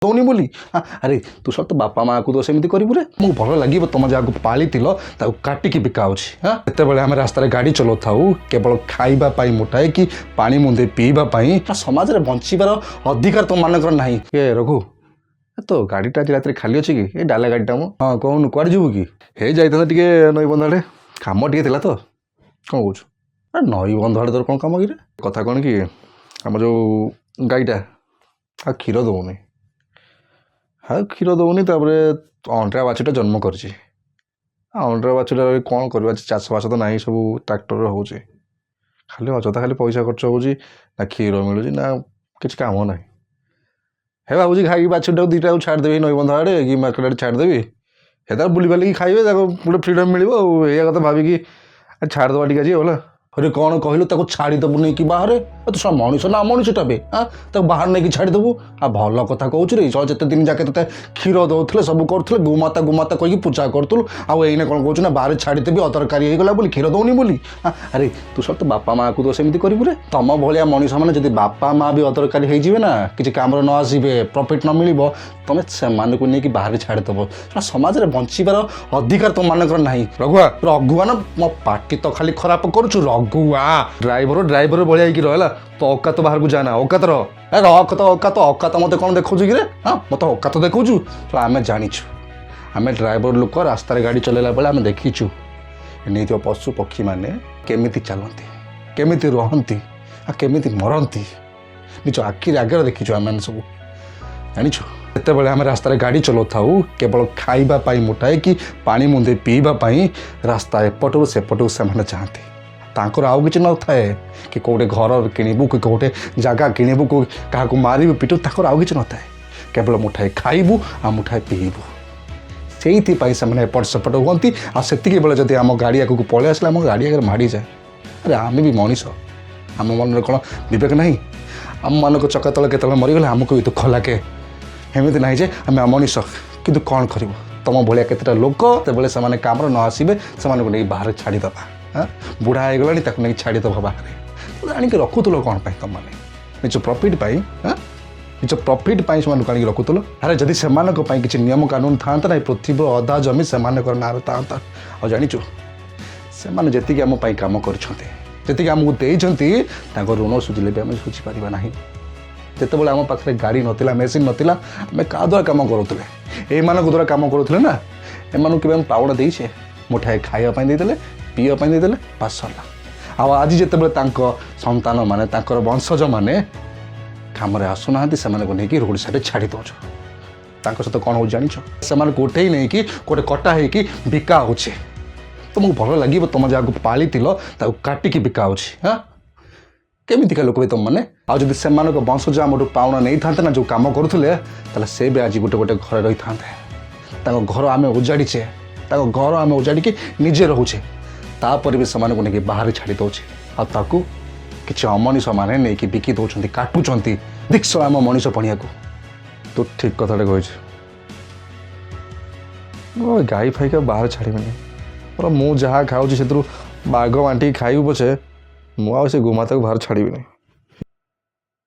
ଦଉନି ବୋଲି। ଆରେ ତୁ ସତ ତ ବାପା ମାଆକୁ ତ ସେମିତି କରିବୁ ରେ? ମୁଁ ଭଲ ଲାଗିବ ତମ ଯାହାକୁ ପାଳିଥିଲ ତାକୁ କାଟିକି ବିକା ହେଉଛି? ହଁ, ଯେତେବେଳେ ଆମେ ରାସ୍ତାରେ ଗାଡ଼ି ଚଲାଉଥାଉ କେବଳ ଖାଇବା ପାଇଁ ମୁଠାଏ କି ପାଣି ମୁନ୍ଦେ ପିଇବା ପାଇଁ, ସମାଜରେ ବଞ୍ଚିବାର ଅଧିକାର ତୁମମାନଙ୍କର ନାହିଁ। ଏ ରଘୁ, ଏ ତୋ ଗାଡ଼ିଟା ଆଜି ରାତିରେ ଖାଲି ଅଛି କି? ଏ ଡାଲା ଗାଡ଼ିଟା ମୁଁ। ହଁ, କହୁନୁ, କୁଆଡ଼େ ଯିବୁ କି? ହେଇ ଯାଇଥାନ୍ତା ଟିକେ ନଈବନ୍ଧ ଆଡ଼େ, କାମ ଟିକେ ଥିଲା ତ। କ'ଣ କହୁଛୁ? ଆରେ, ନଈବନ୍ଧ ଆଡ଼େ ତୋର କ'ଣ କାମ କିରେ? କଥା କ'ଣ କି, ଆମ ଯେଉଁ ଗାଈଟା ଆଉ କ୍ଷୀର ଦେଉନି, ଆଉ କ୍ଷୀର ଦେଉନି। ତାପରେ ଅଣ୍ଡିରା ବାଛୁରୀଟା ଜନ୍ମ କରିଛି। ଆଉ ଅଣ୍ଡିରା ବାଛୁରୀଟା କ'ଣ କରିବା? ଚାଷବାସ ତ ନାହିଁ, ସବୁ ଟ୍ରାକ୍ଟରରେ ହେଉଛି। ଖାଲି ଅଯଥା ଖାଲି ପଇସା ଖର୍ଚ୍ଚ ହେଉଛି, ନା କ୍ଷୀର ମିଳୁଛି ନା କିଛି କାମ ନାହିଁ। ହେ, ଭାବୁଛି ଗାଈ ବାଛୁରୀଟାକୁ ଦୁଇଟାକୁ ଛାଡ଼ିଦେବି ନଈବନ୍ଧ ଆଡ଼େ କି ମାର୍କେଟ ଆଡ଼େ ଛାଡ଼ିଦେବି। ହେ ତାର ବୁଲିବାଲିକି ଖାଇବେ, ତାକୁ ଗୋଟେ ଫ୍ରିଡ଼ମ୍ ମିଳିବ। ଆଉ ଏଇଆ କଥା ଭାବିକି ଛାଡ଼ିଦେବା ଟିକେ ଆଜି ହେଲା। ଆରେ, କ'ଣ କହିଲୁ? ତାକୁ ଛାଡ଼ିଦେବୁ ନେଇକି ବାହାରେ? ତୁ ଶଳା ମଣିଷ ନା ଅମଣିଷଟା ବେ? ଆଁ, ତାକୁ ବାହାରେ ନେଇକି ଛାଡ଼ିଦେବୁ? ଆଉ ଭଲ କଥା କହୁଛୁ ରେ। ଯେତେ ଦିନ ଯାକେ ତୋତେ କ୍ଷୀର ଦେଉଥିଲେ, ସବୁ କରୁଥିଲେ, ଗୋମାତା ଗୋମାତା କହିକି ପୂଜା କରୁଥିଲୁ, ଆଉ ଏଇନେ କ'ଣ କହୁଛୁ ନା ବାହାରେ ଛାଡ଼ିଦେବି ଅଦରକାରୀ ହେଇଗଲା ବୋଲି, କ୍ଷୀର ଦେଉନି ବୋଲି। ଆରେ ତୁ ସତ ତ ବାପା ମାଆକୁ ତ ସେମିତି କରିବୁ ରେ? ତମ ଭଳିଆ ମଣିଷମାନେ ଯଦି ବାପା ମା ବି ଅଦରକାରୀ ହେଇଯିବେ ନା, କିଛି କାମରେ ନ ଆସିବେ, ପ୍ରଫିଟ୍ ନ ମିଳିବ, ତମେ ସେମାନଙ୍କୁ ନେଇକି ବାହାରେ ଛାଡ଼ିଦେବ। ଶଳା, ସମାଜରେ ବଞ୍ଚିବାର ଅଧିକାର ତୁମମାନଙ୍କର ନାହିଁ। ରଘୁଆ, ରଘୁଆ ନା, ମୋ ପାଟି ତ ଖାଲି ଖରାପ କରୁଛୁ। ରଘୁଆ, ଡ୍ରାଇଭର ଡ୍ରାଇଭର ଭଳିଆ ହେଇକି ରହ, ହେଲା? ତ ଅକାତ ବାହାରକୁ ଯାନା, ଅକାତ ରହ। ଏ ରଖ ତ ଅକାତ। ଅକାତ ମୋତେ କ'ଣ ଦେଖାଉଛୁ କିରେ? ହଁ, ମୋତେ ଅକାତ ଦେଖାଉଛୁ? ତ ଆମେ ଜାଣିଛୁ, ଆମେ ଡ୍ରାଇଭର ଲୋକ, ରାସ୍ତାରେ ଗାଡ଼ି ଚଲେଇଲା ବେଳେ ଆମେ ଦେଖିଛୁ ନେଇଥିବା ପଶୁ ପକ୍ଷୀମାନେ କେମିତି ଚାଲନ୍ତି, କେମିତି ରହନ୍ତି ଆଉ କେମିତି ମରନ୍ତି। ନିଜ ଆଖିରେ ଆଗରେ ଦେଖିଛୁ, ଆମେମାନେ ସବୁ ଜାଣିଛୁ। ଯେତେବେଳେ ଆମେ ରାସ୍ତାରେ ଗାଡ଼ି ଚଲାଉଥାଉ କେବଳ ଖାଇବା ପାଇଁ ମୁଠାଏ କି ପାଣି ମୁନ୍ଦେ ପିଇବା ପାଇଁ, ରାସ୍ତା ଏପଟରୁ ସେପଟକୁ ସେମାନେ ଯାଆନ୍ତି। ତାଙ୍କର ଆଉ କିଛି ନଥାଏ କି କେଉଁଠି ଘର କିଣିବୁ କି କେଉଁଠି ଜାଗା କିଣିବୁ କି କାହାକୁ ମାରିବୁ ପିଟୁ, ତାଙ୍କର ଆଉ କିଛି ନଥାଏ। କେବଳ ମୁଠାଏ ଖାଇବୁ ଆଉ ମୁଠାଏ ପିଇବୁ, ସେଇଥିପାଇଁ ସେମାନେ ଏପଟ ସେପଟ ହୁଅନ୍ତି। ଆଉ ସେତିକି ବେଳେ ଯଦି ଆମ ଗାଡ଼ି ଆଗକୁ ପଳେଇ ଆସିଲେ, ଆମ ଗାଡ଼ି ଆଗରେ ମାଡ଼ିଯାଏ। ଆରେ, ଆମେ ବି ମଣିଷ, ଆମ ମନରେ କ'ଣ ବିବେକ ନାହିଁ? ଆମମାନଙ୍କ ଚକା ତଳେ କେତେବେଳେ ମରିଗଲେ ଆମକୁ ବି ଦୁଃଖ ଲାଗେ। ଏମିତି ନାହିଁ ଯେ ଆମେ ଅମଣିଷ। କିନ୍ତୁ କ'ଣ କରିବୁ, ତୁମ ଭଳିଆ କେତେଟା ଲୋକ ଯେତେବେଳେ ସେମାନେ କାମରେ ନ ଆସିବେ, ସେମାନଙ୍କୁ ନେଇକି ବାହାରେ ଛାଡ଼ିଦେବା। ହଁ, ବୁଢ଼ା ହେଇଗଲାଣି, ତାକୁ ନେଇକି ଛାଡ଼ିଦେବା ବାହାରେ। ଆଣିକି ରଖୁଥିଲ କ'ଣ ପାଇଁ ତୁମମାନେ? ନିଜ ପ୍ରଫିଟ୍ ପାଇଁ। ହଁ, ନିଜ ପ୍ରଫିଟ୍ ପାଇଁ ସେମାନଙ୍କୁ ଆଣିକି ରଖୁଥିଲ। ଆରେ, ଯଦି ସେମାନଙ୍କ ପାଇଁ କିଛି ନିୟମ କାନୁନ ଥାନ୍ତା ନା, ଏ ପୃଥିବୀର ଅଧା ଜମି ସେମାନଙ୍କର ନାଁରେ ଥାନ୍ତା। ଆଉ ଜାଣିଛୁ, ସେମାନେ ଯେତିକି ଆମ ପାଇଁ କାମ କରିଛନ୍ତି, ଯେତିକି ଆମକୁ ଦେଇଛନ୍ତି, ତାଙ୍କ ଋଣ ସୁଝିଲେ ବି ଆମେ ସୁଝିପାରିବା ନାହିଁ। ଯେତେବେଳେ ଆମ ପାଖରେ ଗାଡ଼ି ନଥିଲା, ମେସିନ୍ ନଥିଲା, ଆମେ କାହା ଦ୍ୱାରା କାମ କରୁଥିଲେ? ଏଇମାନଙ୍କ ଦ୍ୱାରା କାମ କରୁଥିଲେ ନା? ଏମାନଙ୍କୁ କେବେ ଆମେ ପାଉଣା ଦେଇଛେ? ମୁଠାଏ ଖାଇବା ପାଇଁ ଦେଇଦେଲେ, ପିଇବା ପାଇଁ ଦେଇଦେଲେ, ବାସ୍ ସରିଲା। ଆଉ ଆଜି ଯେତେବେଳେ ତାଙ୍କ ସନ୍ତାନମାନେ, ତାଙ୍କର ବଂଶଜମାନେ କାମରେ ଆସୁନାହାନ୍ତି, ସେମାନଙ୍କୁ ନେଇକି ରୋଡ଼ ସାଇଡ଼ରେ ଛାଡ଼ି ଦେଉଛ। ତାଙ୍କ ସହିତ କ'ଣ ହେଉଛି ଜାଣିଛ? ସେମାନଙ୍କୁ ଉଠେଇ ନେଇକି ଗୋଟେ କଟା ହେଇକି ବିକା ହେଉଛି। ତୁମକୁ ଭଲ ଲାଗିବ ତୁମ ଯାହାକୁ ପାଳିଥିଲ ତାକୁ କାଟିକି ବିକା ହେଉଛି? ହଁ, କେମିତିକା ଲୋକ ବି ତୁମମାନେ? ଆଉ ଯଦି ସେମାନଙ୍କ ବଂଶଜ ଆମଠୁ ପାଉଣା ନେଇଥାନ୍ତେ ନା, ଯେଉଁ କାମ କରୁଥିଲେ, ତାହେଲେ ସେ ବି ଆଜି ଗୋଟେ ଗୋଟେ ଘରେ ରହିଥାନ୍ତେ। ତାଙ୍କ ଘର ଆମେ ଉଜାଡ଼ିଛେ, ତାଙ୍କ ଘର ଆମେ ଉଜାଡ଼ିକି ନିଜେ ରହୁଛେ, ତାପରେ ବି ସେମାନଙ୍କୁ ନେଇକି ବାହାରେ ଛାଡ଼ି ଦେଉଛେ। ଆଉ ତାକୁ କିଛି ଅମଣିଷ ମାନେ ନେଇକି ବିକି ଦେଉଛନ୍ତି, କାଟୁଛନ୍ତି। ଦିକ୍ସ ଆମ ମଣିଷ ପଣିଆକୁ। ତୁ ଠିକ୍ କଥାଟା କହିଛୁ। ମୁଁ ଗାଈ ଫାଇକା ବାହାରେ ଛାଡ଼ିବିନି। ମୋର ମୁଁ ଯାହା ଖାଉଛି ସେଥିରୁ ଭାଗ ବାଣ୍ଟିକି ଖାଇବୁ ପଛେ, ମୁଁ ଆଉ ସେ ଗୋମାତାକୁ ବାହାରେ ଛାଡ଼ିବିନି।